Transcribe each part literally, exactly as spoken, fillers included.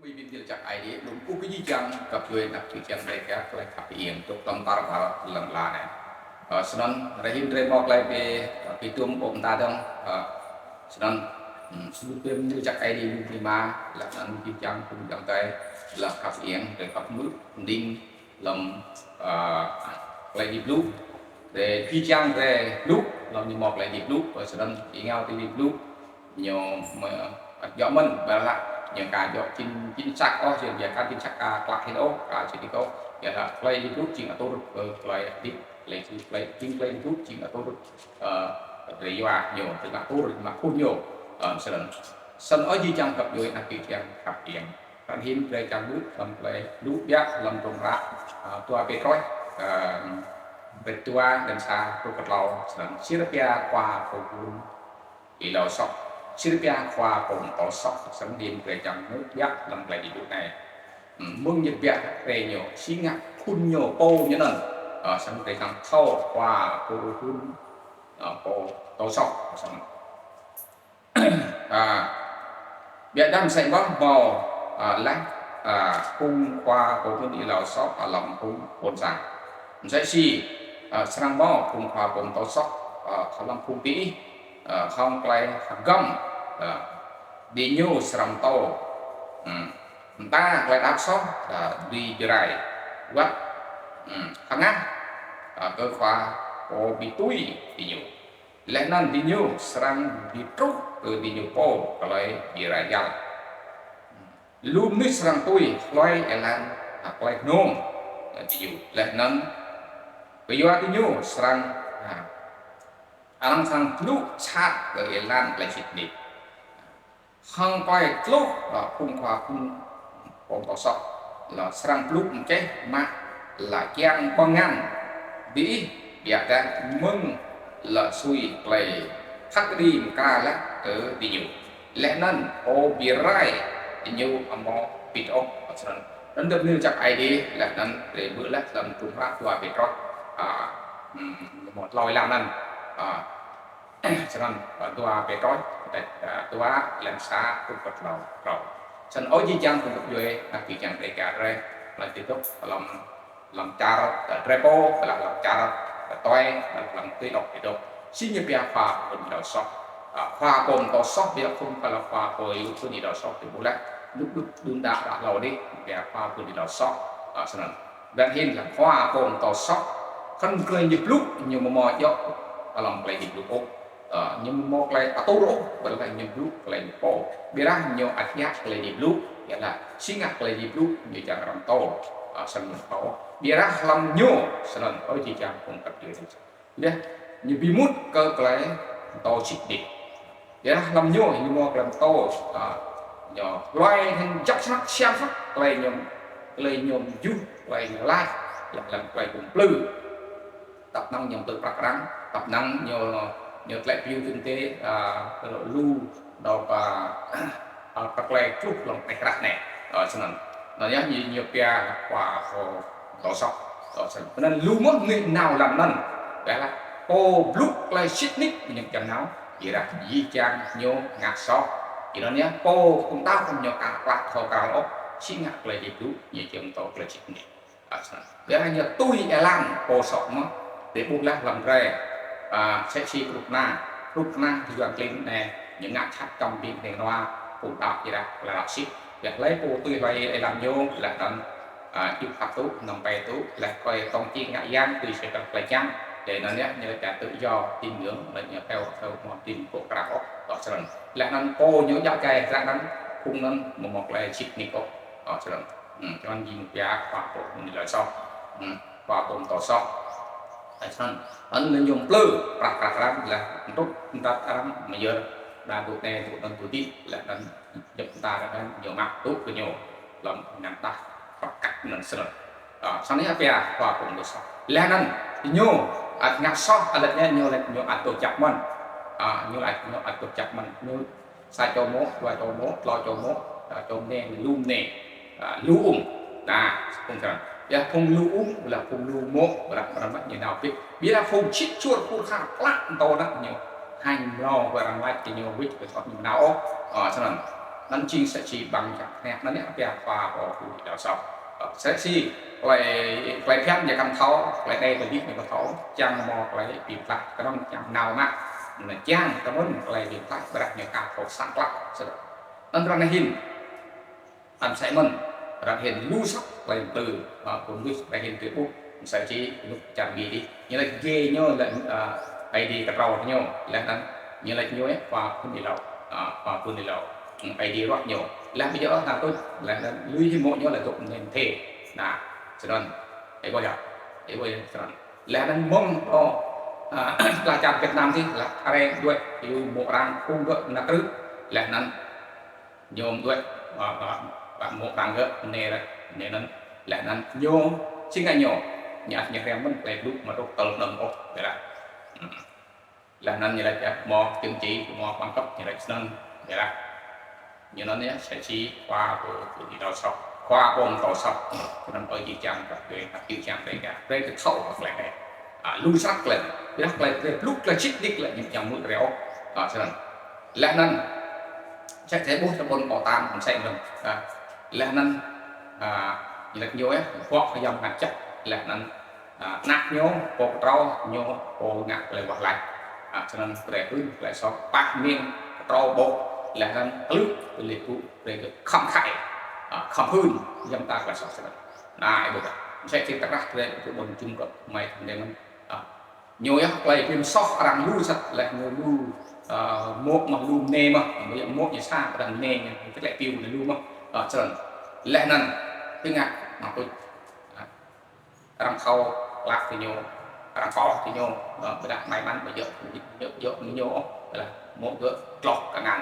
Bi mĭn jăk Aê Diê, lŏ kkuh kơ jih jang găp djuê anak čô čiăng drei kiă klei khăp iêng, dôk hlăm tar ƀar lăn ala anei. Ơ, snăn, drei hĭn drei mâo klei bi, ơ, bi tuôm ƀô̆ mta dơ̆ng, ơ, snăn, hmm, snăn bi mĭn jăk Aê Diê lu bi ma, leh anăn jih jang phung jang drei, leh khăp iêng, drei khăp mưh, mđing, hlăm, ơ, klei Aê Diê blŭ, drei jih jang drei blŭ, hlăm ñu mâo klei Aê Diê blŭ, ơ, snăn, êngao ti Aê Diê blŭ, ñu mă, ăt djŏ mơ̆n, ƀiădah ñu ka djŏ chính, chính xác ôh, jing ƀiă ka chính xác ka klă hĭn ôh, ka sĭt ôh, ƀiădah klei Aê Diê blŭ jing atur, ơ, klei hdĭp, klei, klei, jing klei Aê Diê blŭ jing atur, ơ, drei yua ñu, drei mă atur, mă kkuh ñu, ơ, snăn. Snăn ơ jih jang găp djuê anak čô čiăng khăp iêng. Kăn hĭn drei čiăng blŭ hlăm klei blŭ ƀiă hlăm hdruôm hră, ơ, dua Pêtrôs, ơ, kdrêč dua, êlan sa truh kơ tlâo, snăn. Sĭt pia khua pô hưn êlâo soh. Sĭt pia khua pô mtô soh, snăn hĭn drei čiăng blŭ ƀiă hlăm klei Aê Diê blŭ anei. Hmm, mơ̆ng ñu ƀiă drei ñu, si ngă phŭn ñu pô ñu anăn. Ơ, snăn drei čiăng thâo khua pô hưn, ơ, pô mtô soh, snăn. Ơ, ƀiădah msĕ mơh mâo, ơ, leh, ơ, phung khua pô hưn êlâo soh hlăm phung ƀuôn sang. Msĕ si, ơ, srăng mâo phung khua pô mtô soh, ơ, hlăm phung diih, ơ, hŏng klei hgăm, ơ, diñu srăng mtô, hmm, mta klei đăo soh, ơ, dưi bi rai, wăt, hmm, hngah, ơ, kơ khua pô bi tui diñu. Leh anăn diñu srăng bi truh kơ diñu pô klei bi rai găl. Lu mnuih srăng tui hlue êlan, ơ, klei hnơ̆ng, ơ, diñu. Leh anăn kyua diñu srăng, ơ, arăng srăng blŭ sat kơ êlan klei sĭt nik. Hŏng klei tluh, ơ, phung khua phung pô mtô soh, lŏ srăng blŭ mčeh mă lŏ čiăng ƀơ̆ng ngăn diih, ƀiădah mơ̆ng lŏ sui klei phat kđi mkra leh kơ diñu. Leh anăn pô bi rai diñu amâo pĭt ôh, snăn. Anăn dăp nil jăk Aê Diê, leh anăn drei ƀuh leh hlăm hdruôm hră dua Pêtrôs, ơ, hmm, mâo tlâo êlan anăn, ơ, Snăn, ơ, dua Pêtrôs, kdrêč, ơ, dua, êlan sa truh kơ tlâo, tlâo. Snăn ơ jih jang phung găp djuê, anak čô čiăng drei kiă drei, hlăm ti dôk, hlăm, hlăm čar, ơ, drei pô, hlăm, hlăm čar, ơ, tue, hlăm ti dôk, ti dôk. Si ñu pia khua pô hưn êlâo soh. Ơ, khua pô mtô soh, ƀiădah phung kơ lŏ khua pô hưn êlâo soh, ti ƀuh leh, dŭk dŭk đưm đă đă hlâo dih, pia khua pô hưn êlâo soh, ơ, snăn. Ƀiădah hĭn leh khua pô mtô soh, kăn klei ñu blŭ, ñu amâo mâo djŏ hlăm klei Aê Diê blŭ ôh. Ơ, ñu amâo mâo klei atur ôh, ƀiădah ñu blŭ klei ñu pô. Ƀiădah ñu ăt djă klei Aê Diê blŭ, ƀiădah si ngă klei Aê Diê blŭ, ñu čiăng arăng mtô, ơ, snăn mtô. Ƀiădah hlăm ñu, snăn ơ jih jang phung găp djuê. Leh, ñu bi mŭt kơ klei mtô sĭt nik. Ƀiădah hlăm ñu, ñu mâo klei mtô, ơ, ñu hlue hĭn jăk snăk, siam snăk, klei ñu, klei ñu mjuh, klei ñu lač, leh anăn klei ñu mplư. Tăp năng ñu mplư prăk arăng, tăp năng ñu, ñu tlĕ piu kinh tế, ơ, lu, dôk, ơ, ơ, kơ klei tluh hlăm kđeh hră anei. Ơ, snăn. Anăn yơh ñu, ñu pia khua pô mtô soh. Ơ, snăn. Anăn lu mơh mnuih nao hlăm anăn. Ƀiădah pô blŭ klei sĭt nik ñu čiăng nao. Ƀiădah jih jang ñu ngă soh. Anăn yơh pô phung đăo ñu ka klă thâo kral ôh. Si ngă klei Aê Diê blŭ ñu čiăng mtô klei sĭt nik. Ơ, snăn. Ƀiădah ñu tui êlan pô soh mơh, drei ƀuh leh hlăm drei. Ơ, msĕ si krup kna, krup kna ti Yuăn klin anei, ñu ngă jhat čăm bi kneng nua, phung đăo ƀiădah klei đăo sĭt. Ƀiădah hlei pô tui hlue êlan ñu, leh anăn, ơ, djŭp khăp tŭ, năm pe tŭ, leh kơ tông čing ngă yang, tui si klei čiăng. Leh anăn yơh, ñu leh čar tự do, tín ngưỡng, leh ñu theo, theo mâo tin pô kra ôh, ơ, snăn. Leh anăn pô ñu djă gai, leh anăn, phung anăn, amâo mâo klei sĭt nik ôh, ơ, snăn. Hmm, čuăn jing pia khua pô hưn êlâo soh. Hmm, khua pô mtô soh. Ơ, snăn, anăn ñu mplư, prăk prăk arăng, leh, mtrŭt, mtrăt arăng, myơr, đa dôk anei, dôk anăn, dôk dih, leh anăn, djăp mta arăng, ñu mă, dôk kơ ñu, hlăm anăn tah, prăk kăk anăn snăn. Ơ, snăn yơh pia, khua pô mtô soh. Leh anăn, ñu, ăt ngă soh, ăt leh ñu, leh ñu, ăt dôk jăk mơ̆n. Ơ, ñu, ăt, ñu, ăt dôk jăk mơ̆n. Ñu, sa čô mô̆, dua čô mô̆, tlâo čô mô̆, ơ, čô mniê, lu mniê, ơ, lu ung. Nah, phung snăn. Ƀiădah phung lu ung, ƀiădah phung lu mô̆, ƀiădah arăng lač ñu nao wĭt. Ƀiădah phung sĭt suôr khur khar klă mtô anăn ñu. Hêñ mrâo kơ arăng lač kơ ñu wĭt kơ thot ñu nao ôh. Ơ, snăn. Anăn jing msĕ si ƀăng jăk hnĕ anăn yơh pia khua pô pô đao sŏk. Msĕ si klei, klei bhiăn ñu kăn thâo, klei anei klei dih ñu kăn thâo, čiăng mâo klei bi mtlaih, knŏng čiăng nao mă. Anăn čiăng kơ mơ̆n klei bi mtlaih, ƀiădah ñu ka thâo săng klă. Snăn ară anei hĭn, anăn msĕ mơ̆n, ară anei hĭn lu săk klei mplư, ơ, phung mnuih ară anei hĭn drei ƀuh, msĕ si ênuk čar Mi dih. Ñu lač ghê ñu lač, ơ, Aê Diê ktrâo ñu, leh anăn ñu lač ñu, ơ, khua phŭn êlâo, ơ, khua phŭn êlâo, ơ, Aê Diê ruah ñu. Leh bi jŏ nao tuč, leh anăn lui hĭn mô̆ ñu lač dôk mnê mthê. Nah, snăn. Ih ƀuh yơh. Ih ƀuh yơh, snăn. Leh anăn mơ̆ng, ơ, ơ, ala čar Việt Nam dih, leh arăng đuĕ, iêu mô̆ arăng, phung đuĕ mnă krư̆. Leh anăn ñu đuĕ, ơ, ơ, ơ, mô̆ arăng gơ̆, mnê ră, mnê anăn. Leh anăn ñu, si ngă ñu, ñu ăt ñu hriăm mơ̆n klei blŭ mă dôk tơl anăn ôh, ƀiădah. Hmm. Leh anăn ñu lač, ơ, mâo chứng chỉ, mâo bằng cấp, ñu lač snăn, ƀiădah. Ñu anăn yơh, msĕ si khua pô, pô dih đao sŏk, khua pô mtô sŏk, snăn ơ jih jang, kơ drei, kơ jih jang drei ka, drei kơ thâo kơ klei anei. A, lu săk klei, ƀiădah klei drei blŭ klei sĭt nik lĕ ñu čiăng mưč drei ôh. A, snăn. Leh anăn, msĕ si ƀuh sa ƀuôn Pô Tan, msĕ mơ̆n. A, leh anăn, a, ñu lač ñu, ơ, bŏ kơ Yang Mngăt Jăk, leh anăn, a, anak ñu, pô ktrâo, ñu, pô ngă klei wah lač. A, snăn drei hưn klei soh pah mĭn ktrâo ƀô̆, leh anăn klư̆, klei blŭ, drei khăm khăi, a, khăm hưn, Yang ta klei soh snăn. Nah, ih ƀuh. Msĕ si tơdah drei, drei ƀuôn jum găp, mei, mnê mơ̆n. A, ñu yơh klei bi msoh arăng lu săk leh ñu lu, ơ, mô̆ mơh lu mnê mơh, ñu mô̆ ñu sa arăng mnê ñu, ñu klei piu ñu lu mơh, ơ, snăn. Leh anăn, tơngah, mă tuč, ơ, arăng thâo klă kơ ñu, arăng thâo kơ ñu, ơ, ƀiădah may mắn ƀu djŏ, djŏ, djŏ ñu ôh, ƀiădah mô̆ gơ̆ tloh kngan,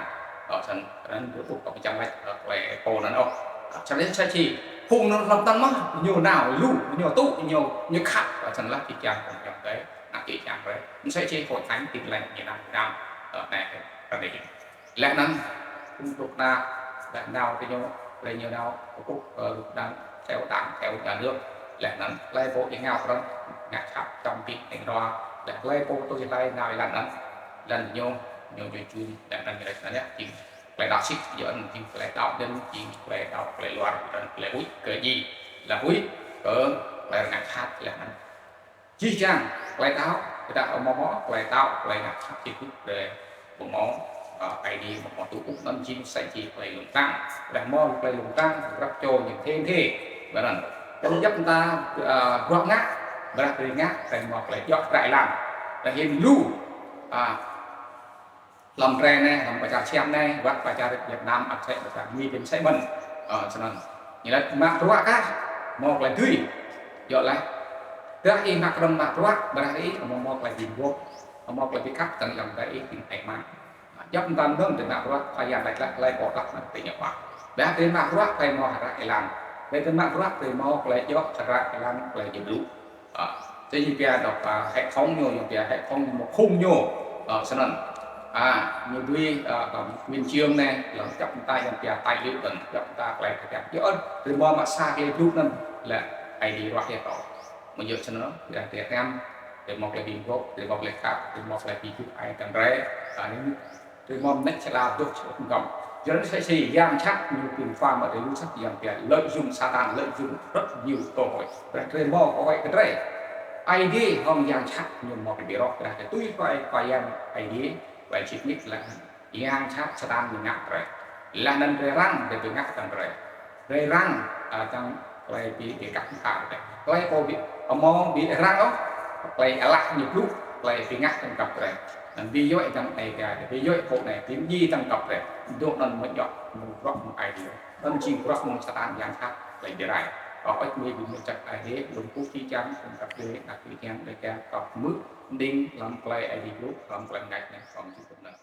ơ, snăn, arăng ƀu ƀuh kơ pơčăm lač, ơ, klei pô anăn ôh. Ơ, snăn msĕ si, phung anăn hlăm anăn mơh, ñu nao lu, ñu tŭ, ñu, ñu khăp, ơ, snăn lah jih jang phung ayŏng adei. Nah, jih jang drei. Msĕ si Hội Thánh Tin Lành miền Nam Việt Nam, ơ, anei, ară anei. Leh anăn, phung dôk nao, leh nao ti ñu, leh ñu nao, kkuh, ơ, luk đang, theo đảng, theo nhà nước. Leh anăn, klei pô êngao prŏng, ngă jhat, čăm pĭt, nĕng rua. Leh klei pô tui hlei nao êlan anăn. Leh ñu, ñu, ñu čun, leh anăn, leh anăn, ya, jing klei đăo sĭt, yơh, jing klei đăo anăn, jing klei đăo, klei luar, leh anăn, klei huĭ, kơ jih, leh huĭ, kơ klei ngă jhat, leh anăn. Jih jang, klei đăo, ƀiădah amâo mâo, klei đăo, klei ngă jhat, jih ƀuh, drei, amâo mâo, ơ, Aê Diê, amâo mâo tŭ ƀuh anăn jing msĕ si klei lông dlăng. Ƀiădah mâo klei lông dlăng, grăp čô ñu thê thê. Ƀiădah anăn, tơl djăp mta, ơ, bruă ngă, ƀiădah drei ngă, drei mâo klei djŏ hdră êlan. Drei hĭn lu, a, hlăm drei anei, hlăm pơ čar Siam anei, wăt pơ čar Việt Nam, ăt msĕ pơ čar Mi, msĕ mơ̆n. Ơ, snăn. Ñu lač mă bruă kah, mâo klei dưi. Djŏ leh. Dah ih mă knŏng mă bruă, ƀiădah ih amâo mâo klei bi mguôp, amâo mâo klei bi khăp, tơl ayŏng adei ih tĭng ai mă. Djăp mta mnơ̆ng drei mă bruă, Khua Yang lač leh, hlei pô hlăk anăn ti ñu mă. Ƀiădah drei mă bruă, drei mâo hdră êlan. Drei, drei mă bruă, drei mâo klei djŏ hdră êlan, klei djŏ blŭ. Ơ, tơ ñu pia dôk, ơ, hệ thống ñu, ñu pia hệ thống mâo khung ñu, ơ, snăn. A, ñu dưi, ơ, hlăm huân chương anei, hlăm djăp mta ñu pia tài liệu anăn, djăp mta klei kơ djăp. Yơh, drei mâo mă sa klei blŭ anăn, leh Aê Diê ruah yơh kâo. Mâo yơh snăn, leh drei hriăm, drei mâo klei bi mguôp, drei mâo klei khăp, drei mâo klei bi jŭ ai kơ drei. A, ñu Drei mâo mnêč čhla dôk čhla găm. Yua anăn msĕ si yang jhat ñu bi mkhua mă drei lu săk yang pia lợi dụng Satan, lợi dụng rất nhiều cơ hội. Drei, drei mâo cơ hội kơ drei. Aê Diê hŏng yang jhat ñu mâo klei bi roh, drei tui hlue Khua Yang Aê Diê, klei sĭt nik leh anăn yang jhat Satan ñu ngă drei. Leh anăn drei răng, drei bi ngă kơ drei. Drei răng, a, čiăng klei bi, bi kăp mta drei. Klei pô bi, amâo bi răng ôh, klei alah ñu blŭ, klei bi ngă čiăng kăp drei. Anăn bi yui čiăng ai ka, bi yui pô anei, bi mdjiê čiăng kăp drei. Dôk anăn mâo djŏ, mâo bruă mâo Aê Diê. Anăn jing bruă mâo Satan yang jhat, klei bi rai. Ơ, ăt mâo bi mâo čăk Aê Diê, lŏ kkuh jih jang, čiăng kăp drei, anak jih jang drei ka, kăp mơ̆ng, mđing, hlăm klei Aê Diê blŭ, hlăm klei mngač anei, hlăm jih anăn.